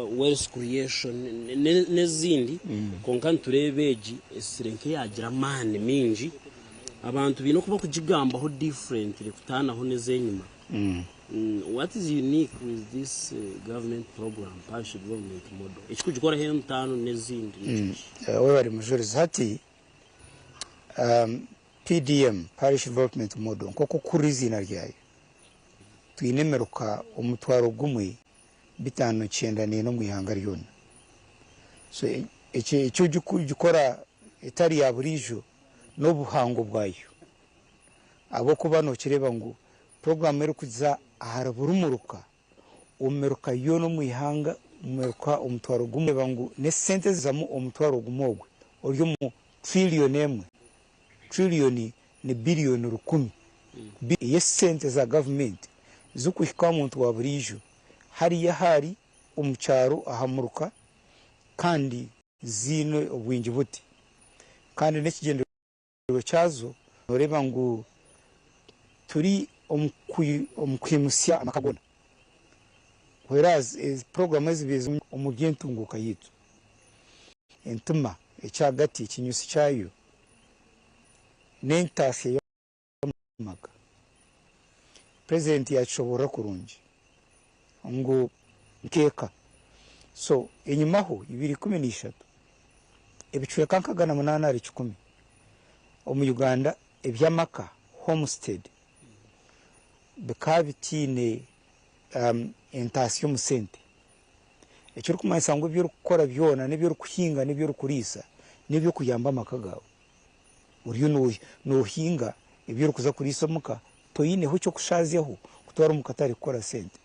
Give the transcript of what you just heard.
Wealth creation n'ezindi kwonka nitureeba egi esire nk'eyagira amaani maingi abantu baine oku bakugigambaho differently kutaanaho n'ezenyima. What is unique with this government program, Parish Development Model? Ekikugikoraho emutaano n'ezindi nikiki? Webare Mujurizi. Hati PDM, Parish Development Model, nk'oku okuhurira eiziina ryayo, twine emiruka 1594 omu ihanga ryona. So eki ogikora etari ya buriijo n'obuhango bwayo ahabw'okuba nokireeba ngu puroguraamu erikuza ahari buri muruka, omu miruka yoona omu ihanga, omu miruka 10,000 reeba ngu n'esente ezizamu 10,000 ogwe ori omu tiriliyoni emwe, tiriliyoni ni biriyoni 1000 ey'esente za gavumenti zirikuhika aha muntu wa buriijo hariya ahu ari omu kyaro aha muruka kandi ziine obwingi buti kandi n'ekigyendererwa kyazo nooreeba ngu turi omu kwimutsya amaka goona whereas ezi puroguraamu ezibaire ziri omu by'entunguuka yaitu entima ekyahagati ekinyusi kyayo n'entaasya y'amaka. Purezidenti yaakishoboorora kurungi ngu nk'eka so enyimaho ibiri ikumi na ishatu ebicweka nka agana munaana ahari kikumi omu Uganda eby'amaka, homestead, bikaba bitaine entaasya omu sente. Ekirikumanyisa ngu ebi orikukora byona n'ebi orikuhinga n'ebi orikuriisa n'eby'okuyamba amaka gaawe. Oriyo noohinga ebi orikuza kuriisa omuka, toineho ky'okushaazyaho kutwara omu katare kukora sente.